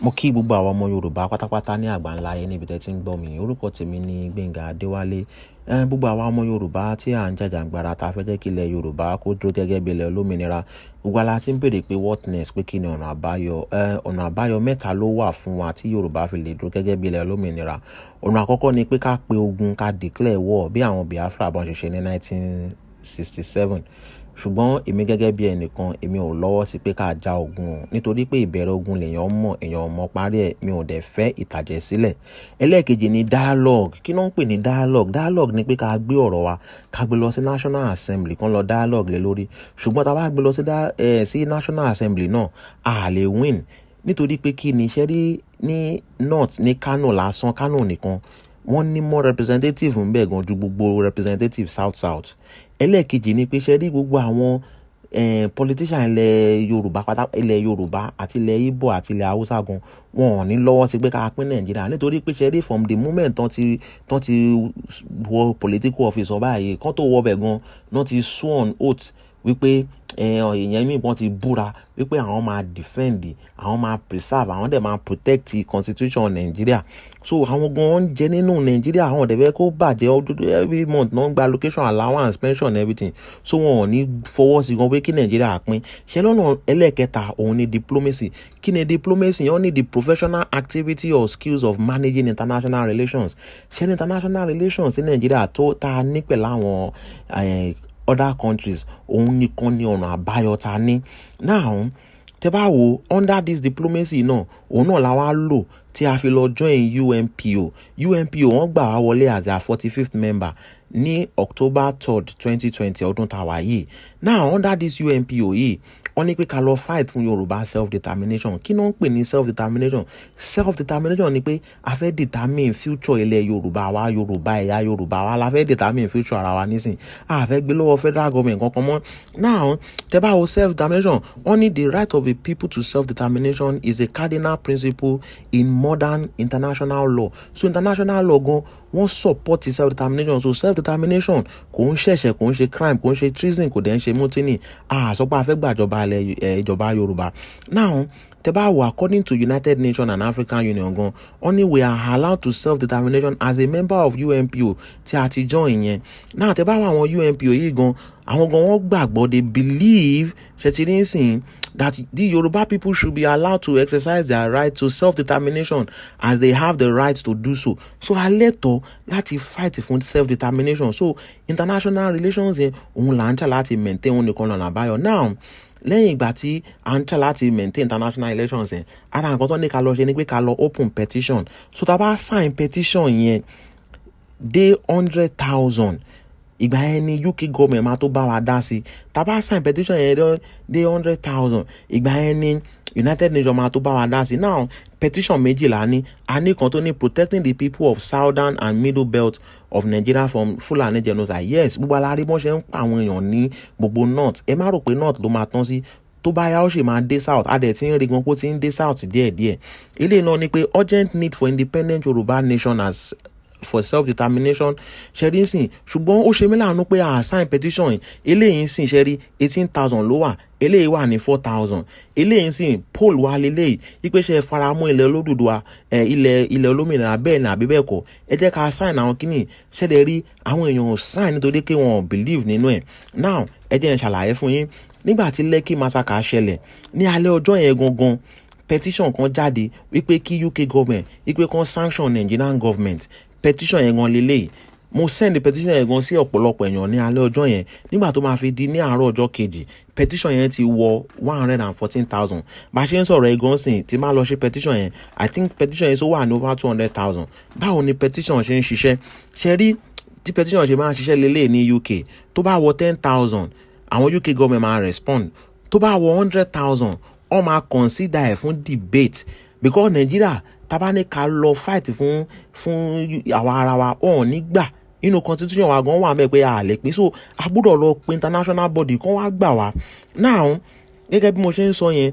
Mo kí gbogbo àwọn ọmọ Yorùbá pátápátá ní àgbáńlá ayé níbi tí ẹ ti ń gbọ́ mi. Orúkọ tèmi ni Gbénga Adéwálé. Gbogbo àwa ọmọ Yorùbá tí à ń jàjàǹgbara ta fẹ́ jẹ́ kí ilẹ̀ Yorùbá kó dúró gẹ́gẹ́ bí ilẹ̀ olómìnira. Gbogbo wa la tí ń béèrè pé what next, pé kí ni ọ̀nà àbáyọ. Ọ̀nà àbáyọ mẹ́ta ló wà fún wa tí Yorùbá fi lè dúró gẹ́gẹ́ bí ilẹ̀ olómìnira. Ọ̀nà àkọ́kọ́ ni pé ká pe ogun, ká declare war bí àwọn Biafra bọ́n ṣe ṣe ní 1967. Ṣùgbọ́n èmi gẹ́gẹ́ bí ẹnìkan, èmi ò lọ́wọ́ sí pé ká ja ogun o. Nítorí pé ìbẹ̀rẹ̀ ogun lèèyàn mọ̀, èèyàn ò mọ̀ parí ẹ̀, mi ò dẹ̀ fẹ́ ìtàjẹ̀ sílẹ̀. Ẹlẹ́ẹ̀kejì ni dialogue. Kí ni wọ́n ń pè ní dialogue? Dialogue ni pé ká gbé ọ̀rọ̀ wa, ká gbé lọ sí National Assembly, kán lọ dialogue lé lórí. Ṣùgbọ́n tí a bá gbé lọ sí National Assembly náà, a lè win. Nítorí pé kí ni ṣé rí ní North, ní Kano lásán, Kano nìkan, wọ́n ní more representative ń bẹ gan ju gbogbo representative South South. Ẹlẹ́ẹ̀kejì ni pé ṣé rí gbogbo àwọn politician ilẹ̀ Yorùbá pátá, ilẹ̀ Yorùbá àti ilẹ̀ Igbo àti ilẹ̀ Hausa gan, wọn ò ní lọ́wọ́ sí pé ká pín Nàìjíríà. Nítorí pé ṣé rí from the moment tán ti wọ political office báyìí, kán tó wọ bẹ̀ gan, wọ́n ti sworn oath wípé èèyàn míì wọ́n ti búra wípé àwọn máa defend, àwọn máa preserve, àwọn dẹ̀ máa protect the constitution Nàìjíríà. So àwọn gan ń jẹ nínú Nàìjíríà, àwọn ò dẹ̀ fẹ́ kó bàjẹ́. Every month náà ń gba allocation, allowance, pension, everything. So wọn ò ní fọwọ́ sí gan pé kí Nàìjíríà pín. Ṣé lọ́nà ẹlẹ́ẹ̀kẹta, òun ni diplomacy. Kí ni diplomacy? Wọ́n ní the professional activity or skills of managing international relations. Ṣé ní international relations ní Nàìjíríà tó tá a ní pẹ̀lú àwọn other countries, òun nìkan ni ọ̀nà àbáyọ ta ní. Now, tẹ́ bá wo under this diplomacy náà, òun náà la wá lò tí a fi lọ join UNPO. UNPO, wọ́n gbà wá wọlé as their 45th member ní October 3rd, 2020, ọdún tá a wà yìí. Now, under this UNPO yìí, wọ́n ní pé ká lọ fight fún Yorùbá self determination. Kí ló ń pè ní self determination? Self determination ni pé a fẹ́ determine future ilẹ̀ Yorùbá wa. Yorùbá, ẹ̀yà Yorùbá wa la fẹ́ determine future ara wa nísìn. A fẹ́ gbé lọ́wọ́ federal government kankan mọ́. Now, tẹ́ bá wo self determination, wọ́n ní the right of a people to self determination is a cardinal principle in modern international law. So international law gan, wọ́n support self determination. So self determination kò ń ṣẹ̀ṣẹ̀, kò ń ṣe crime, kò ń ṣe treason, kò dẹ̀ ń ṣe mutiny. A sọ pé a fẹ́ gbàjọba ilẹ̀ ìjọba Yorùbá. Now, tẹ́ bá wo, according to United Nations and African Union gan, wọ́n ní we are allowed to self determination as a member of UNPO tí a ti join yẹn. Now, tẹ́ bá wo àwọn UNPO yìí gan, àwọn gan wọ́n gbàgbọ́, they believe, ṣètìlínsìn, that the Yoruba people should be allowed to exercise their right to self-determination as they have the right to do so. So a lẹ́tọ̀ọ́ láti fight fún self-determination. So international relations yẹn, òun là ń tà láti maintain, òun nìkan lọ́nà àbáyọ. Now, lẹ́yìn ìgbà tí à ń tà láti maintain international relations yẹn, ara nǹkan tó ní ká lọ ṣe ni pé ká lọ open petition. So tá a bá sign petition yẹn dé 100,000, ìgbà yẹn ni UK government máa tó bá wa dá sí. Tá a bá sign petition yẹn dé 100,000, ìgbà yẹn ni United Nations máa tó bá wa dá sí. Now, petition méjìlá ní. A ní kan tó ní "Protecting the people of Southern and Middle Belt of Nigeria from Fulani genocide". Yes, gbogbo alárí bọ́n ṣe ń pa àwọn èèyàn ní gbogbo North. Ẹ má rò pé North ló máa tán sí. Tó bá yá, ó sì máa dé South. A dẹ̀ ti ń rí gan pé ó ti ń dé South díẹ̀díẹ̀. Eléyìí náà ni pé "Urgent need for independent Yorùbá nation as for self-determination". Ṣẹ́rí sìn, ṣùgbọ́n ó ṣe mí láàánú pé a sign petition yìí. Eléyìí ń sìn, ṣẹ́rí, 18,000 ló wà, eléyìí wà ní 4,000. Eléyìí ń sìn, poll wa leléyìí wípé ṣe faramọ́ ilẹ̀ Olódùduwà ẹ̀, ilẹ̀ olómìnira, bẹ́ẹ̀ ni àbí bẹ́ẹ̀ kọ́? Ẹ jẹ́ ká sign àwọn kíní. Ṣẹlẹ̀ rí àwọn èèyàn ò sign nítorí pé wọn ò believe nínú ẹ̀. Now, ẹ jẹ́ n ṣàlàyé fún yín. Nígbà tí Lekki massacre ṣẹlẹ̀, ní alẹ́ ọjọ́ yẹn gangan, petition kan jáde wípé kí UK government, wípé kan sanction Nigerian government. Petition yẹn gan leléyìí. Mo send petition yẹn gan sí ọ̀pọ̀lọpọ̀ èèyàn ní alẹ́ ọjọ́ yẹn. Nígbà tó máa fi di ní àárọ̀ ọjọ́ kejì, petition yẹn ti wọ 114,000. Bá a ṣe ń sọ̀rọ̀ ẹ̀ gan sìn, tí máa lọ ṣe petition yẹn, I think petition yẹn tó wà ní over 200,000. Báwo ni petition ṣe ń ṣiṣẹ́? Ṣe rí tí petition ṣe máa ń ṣiṣẹ́ lélẹ̀ ní UK, tó bá wọ 10,000, àwọn UK government máa respond. Tó bá wọ 100,000, wọ́n máa consider ẹ̀ fún debate, because Nàìjíríà, tá bá ní ká lọ fight fún àwa ara wa, wọn ò ní gbà. Inú constitution wa gan wà mẹ́ pé a lè pín, so a gbọ́dọ̀ lọ pe international body kan wá gbà wá. Now, gẹ́gẹ́ bí mo ṣe ń sọ yẹn,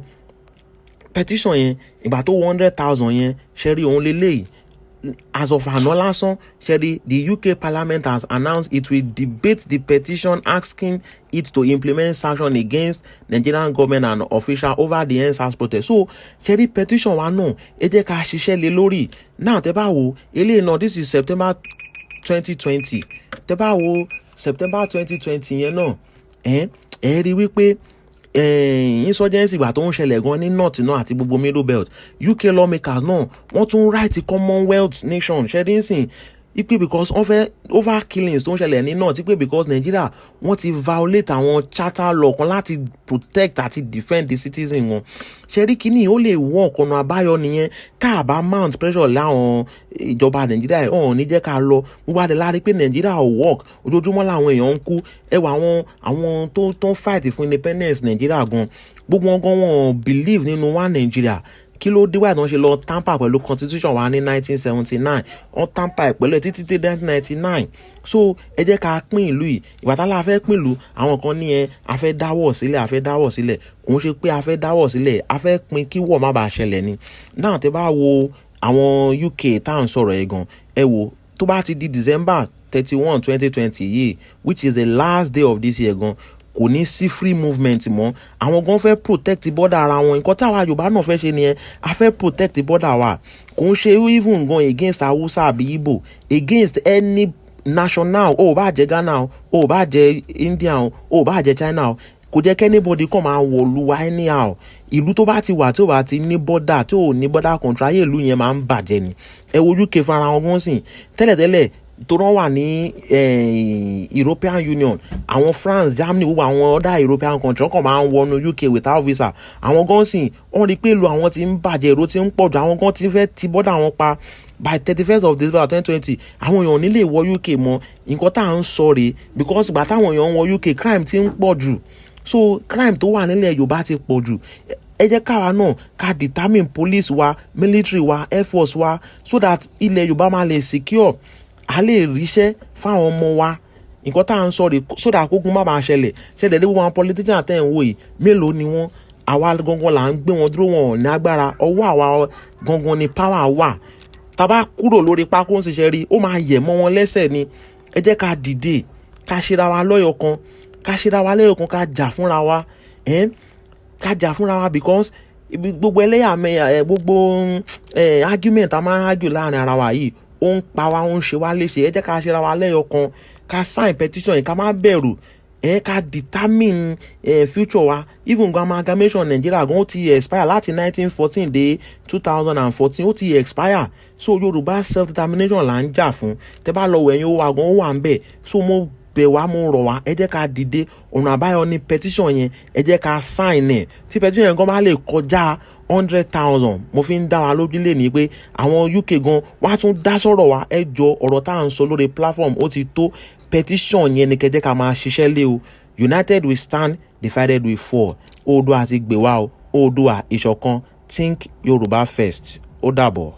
petition yẹn, ìgbà tó 100,000 yẹn, ṣe rí òun leléyìí. As of àná lásán, ṣé ẹ rí, the UK Parliament has announced it will debate the petition asking it to implement sanctions against Nigerian government and officials over the EndSARS protest. So ṣé ẹ rí petition wa náà, ẹ jẹ́ ká ṣiṣẹ́ lé lórí náà. Tẹ́ bá wo eléyìí náà, this is September 2020. Tẹ́ bá wo September 2020 yẹn náà, ẹ rí wípé insurgency ìgbà tó ń ṣẹlẹ̀ gan ní north náà àti gbogbo Middle Belt, UK lawmakers náà, wọ́n tún write Commonwealth nation. Ṣé ẹ rí nísìn ipe because wọ́n fẹ́ over killings tó ń ṣẹlẹ̀ ní north, ipe because Nigeria, wọ́n ti violate àwọn charter law kan láti protect àti defend the citizen wọn. Ṣé ẹ rí kínní, ó lè wọ́n ọ̀nà àbáyọ nìyẹn. Tá a bá mount pressure láwọn ìjọba Nàìjíríà, ọ̀hún ní jẹ́ ká lọ. Gbogbo adé lárí pé Nàìjíríà ò work. Ojoojúmọ́ làwọn èèyàn ń kú. Ẹ wà àwọn tó ń fight fún independence Nàìjíríà gan, gbogbo wọn gan, wọn believe nínú one Nàìjíríà. Kí ló dé wáyé tí wọ́n ṣe lọ tamper pẹ̀lú constitution wa ní 1979? Wọ́n tamper ẹ̀ pẹ̀lú ẹ̀ títí dé 1999. So ẹ jẹ́ ká pín ìlú yìí. Ìgbà tá la fẹ́ pín ìlú, àwọn kan ní ẹ a fẹ́ dáwọ̀ sílẹ̀, a fẹ́ dáwọ̀ sílẹ̀. Kò ń ṣe pé a fẹ́ dáwọ̀ sílẹ̀, a fẹ́ pín kí war má bàa ṣẹlẹ̀ ni. Náà, tẹ́ bá wo àwọn UK tá à ń sọ̀rọ̀ ẹ̀ gan, ẹ wo tó bá ti di December 31, 2020 yìí, which is the last day of this year gan, kò ní sí free movement mọ́. Àwọn gan fẹ́ protect border ara wọn. Nǹkan táwa Yorùbá náà fẹ́ ṣe nìyẹn. A fẹ́ protect border wa. Kò ń ṣe even gan against Hausa àbí Igbo, against any national o. Ò bá jẹ́ Ghana o, ò bá jẹ́ India o, ò bá jẹ́ China o, kò jẹ́ kí anybody kàn máa wọ̀lú wa anyhow. Ìlú tó bá ti wà tí ò bá ti ní border, tí ò ní border control, ayé ìlú yẹn máa ń bàjẹ́ ni. Ẹ wo UK fúnra wọn gan sìn. Tẹ́lẹ̀tẹ́lẹ̀ tó rán wà ní European Union, àwọn France, Germany, gbogbo àwọn other European country, wọ́n kàn máa ń wọnú UK without visa. Àwọn gan sìn, wọ́n rí i pé ìlú àwọn ti ń bàjẹ́, èrò ti ń pọ̀ jù, àwọn gan ti fẹ́ ti border wọn pa. By 31st of December 2020, àwọn èèyàn ò ní lè wọ UK mọ́. Nǹkan tá à ń sọ rèé, because ìgbà táwọn èèyàn ń wọ UK, crime ti ń pọ̀ jù. So crime tó wà nílẹ̀ Yorùbá ti pọ̀ jù. Ẹ jẹ́ káwa náà ká determine police wa, military wa, air force wa, so that ilẹ̀ Yorùbá máa lè secure, a lè ríṣẹ́ fáwọn ọmọ wa. Nǹkan tá à ń sọ rèé, so that kógun má bàa ṣẹlẹ̀ ṣẹlẹ̀ lé. Gbogbo àwọn politician tẹ̀ ń wò yìí, mélòó ni wọ́n? Àwa gangan là ń gbé wọn dúró. Wọn ò ní agbára. Ọwọ́ àwa gangan ni power wà. Tá a bá kúrò lórí pákó ń ṣiṣẹ́ rí, ó máa yẹ̀ mọ́ wọn lẹ́sẹ̀ ni. Ẹ jẹ́ ká dìde, ká ṣera wa lọ́yọ̀ kan, ká ṣera wa lẹ́yọ̀ kan, ká jà fúnra wa, ká jà fúnra wa, because gbogbo ẹlẹ́yàmẹ̀yà ẹ̀, gbogbo argument a máa ń argue láàrin ara wa yìí, ó ń pa wá, ó ń ṣe wá léṣe. Ẹ jẹ́ ká ṣera wa lẹ́yọ̀ kan, ká sign petition yìí, ká má bẹ̀rù ẹ, ká determine future wa. Even gan, amalgamation Nigeria gan, ó ti expire láti 1914 dé 2014, ó ti expire. So Yorùbá self determination là ń jà fún. Tẹ́ bá lọ wẹ̀yìn, ó wà gan, ó wà ń bẹ̀. So mo bẹ̀ wá, mo rọ̀ wá, ẹ jẹ́ ká dìde. Ọ̀nà àbáyọ ní petition yẹn. Ẹ jẹ́ ká sign ẹ̀. Tí petition yẹn gan bá lè kọjá 100,000, mo fi ń dá wa lójú lé ní pé àwọn UK gan wọ́n á tún dá sọ̀rọ̀ wa. Ẹ jọ, ọ̀rọ̀ tá à ń sọ lórí platform, ó ti tó. Petition yẹn ni kẹjẹ́ ká máa ṣiṣẹ́ lé o. United we stand, divided we fall. Oòduà ti gbè wá o. Oòduà, ìṣọ̀kan. Think Yorùbá first. Ó dàbọ̀.